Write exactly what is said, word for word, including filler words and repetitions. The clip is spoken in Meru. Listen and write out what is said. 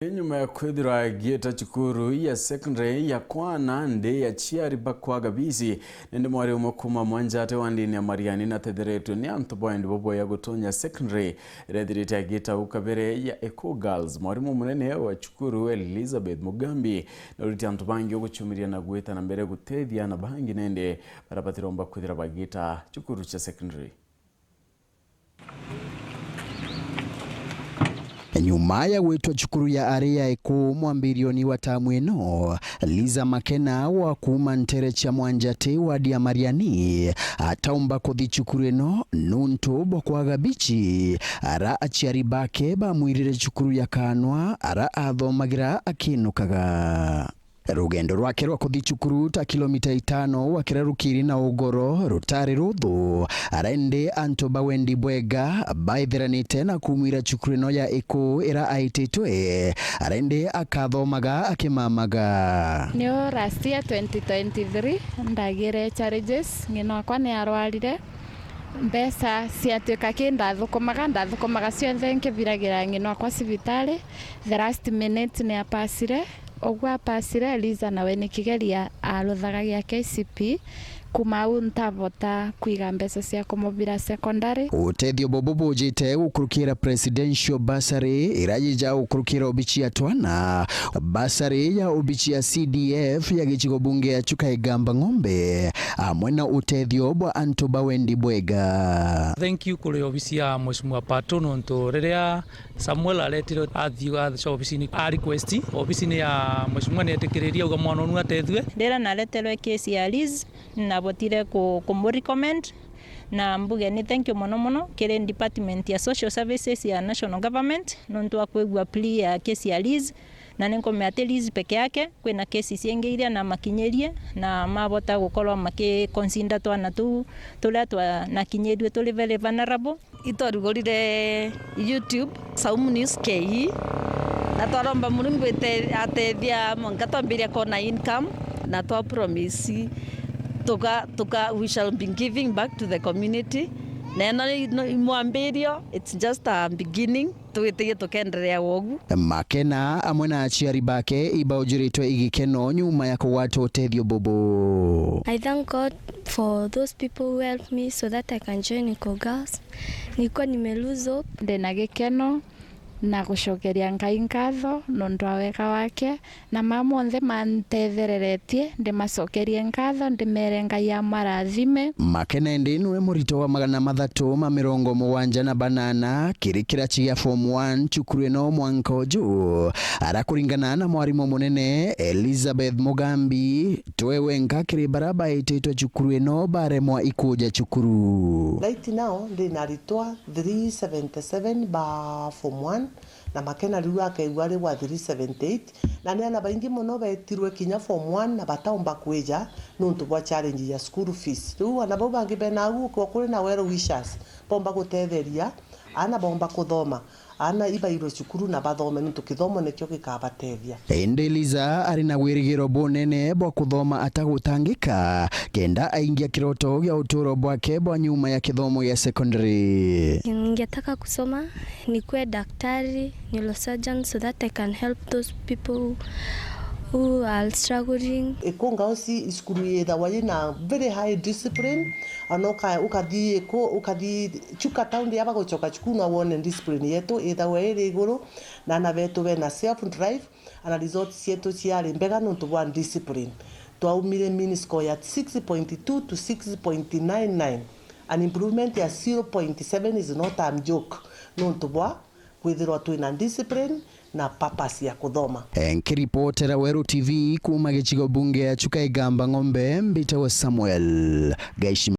Nyuma ya kwithirwa agiita cukuru ya secondary ya kwana ndi ya aciari bakwaga bici, nindi mwari umwe kuuma Mwanjate wa ndini ya Mariani natetheretwe ni antu ba wendi boboya gutonya secondary iria ithirite agiita au kabere ya Eco Girls. Mwarimu munene wa cukuru Elizabeth Mugambi naurite antu bangi ugucumiria na gwita na mbere gutethia na bangi nindi baria batiromba kwithira bagiita cukuru cia secondary. Nyuma ya gwitwa cukuru ya ari ya Eco mwambirioni wa tamu ino, Liza Makena wa kuuma ntere cia Mwanjate wadi ya Mariani ataumba kuthi cukuru ino nuntu bwa kwaga bici ara aciari bake bamwirire cukuru ya Kanwa ara athomagira akinukaga. Rugendo rwake rwa kuthi cukuru ta kilomita itano wakira rukiri na ugoro rutari ruthu, ara indi antu ba wendi bwega baithiranite na kumwira cukuru ino ya Eco ira aititwe, ara indi akathomaga akimamaga. Nio last year twenty twenty-three ndagire challenges, ng'ina wakwa ni arwarire, mbeca ciatwika ki ndathukumaga, ndathukumaga cionthe nkiviragira ng'ina wakwa cibitari, the last minute ni apasire. Uguo apasire, Eliza nawe ni kigeria aruthaga gia K C P. Kuma au ntavota kwiga mbeca cia kumuvira secondary. Utethio bubu bujite gukurukira presidential bursary ira yija gukurukira obici ya twana, bursary ya obici ya C D F ya gicigo bunge ya Chuka Igamba Ng'ombe, amwe na utethio bwa antu ba wendi bwega. Thank you kuri obici ya Mheshimiwa Pato nontu riria Samuel aretire athiu aca obicini, a request obicini ya Mheshimiwa nietikiririe auga mwana unu atethue. Ndira nareterwe case ya Liz, nabotire ku, kumu recommend, na mbuge ni thank you mono mono kiri department ya social services ya national government nontu wa kwigua plea ya case ya Liz, na ni nkumea ati Liz peke yake, kwina cases ingi iria namakinyirie na mabota gukorwa maki consider twana tuu turia twanakinyirirue turi very vulnerable. Itwarugurire YouTube, Saumu News K E, na twaromba Murungu ite-, atethia mwanka twambiria kwona income, na twa promise tuka, tuka, we shall be giving back to the community. Na ino ni, no, i mwambirio, it's just a beginning, twitigie tukenderea wogu. Makena amwe na aciari bake ibaujuritwe igikeno nyuma ya kugwata utethio bubu. I thank God for those people who helped me so that I can join Eco Girls. Nilikuwa nime lose hope. Ndina gikeno na gucokeria Ngai nkatho nontu wa wega wake, na mama monthe mantethereretie, ndimacokerie nkatho, ndimere Ngai amarathime. Makena indi niwe murito wa magana mathatu ma mirongo mugwanja na banana kiri kirachi gia form one cukuru ino mwanka uju, ara kuringana na mwarimu munene Elizabeth Mugambi, twe wenka kiri bara baititwe cukuru ino baremwa ikuja cukuru. Right now, ndina aritwa three seventy-seven ba form one, na Makena riu akeigua ari wa three seventy-eight, na ni ana baingi mono betirwe kinya form one na bataumba kwija nuntu bwa challenge ya school fees. Riu ana bau bangi bena agu, ukiwa kuri na well wishers, bomba gutetheria ana bomba kuthoma. Ana ibairwe cukuru na bathome, nontu kithomo nikio gikabatethia. Indi Liza ari na wirigiro bunene bwa kuthoma atagutangika, kenda aingia kiroto gia uturo bwake bwa nyuma ya kithomo gia secondary. Ningetaka kusoma nikuwe daktari, neurosurgeon, so that I can help those people who are struggling. Ikunga osi cukuru yithagwa yina very high discipline, ana uka-, ukathi iku-, ukathi Chuka town ya bagucoka cukuru na wone discipline yetu ithagwa iri iguru, na ana betu bena self drive, ana results cietu ciari mbega nontu bwa discipline. Twaumire mean score ya six point two to six point nine nine. An improvement ya zero point seven is not a joke nontu bwa kwithirwa twina discipline na purpose ya kuthoma. Nkiripotera Weru T V kuuma gicigo bunge ya Chuka Igamba Ng'ombe, mbitagwa Samuel Gaishima.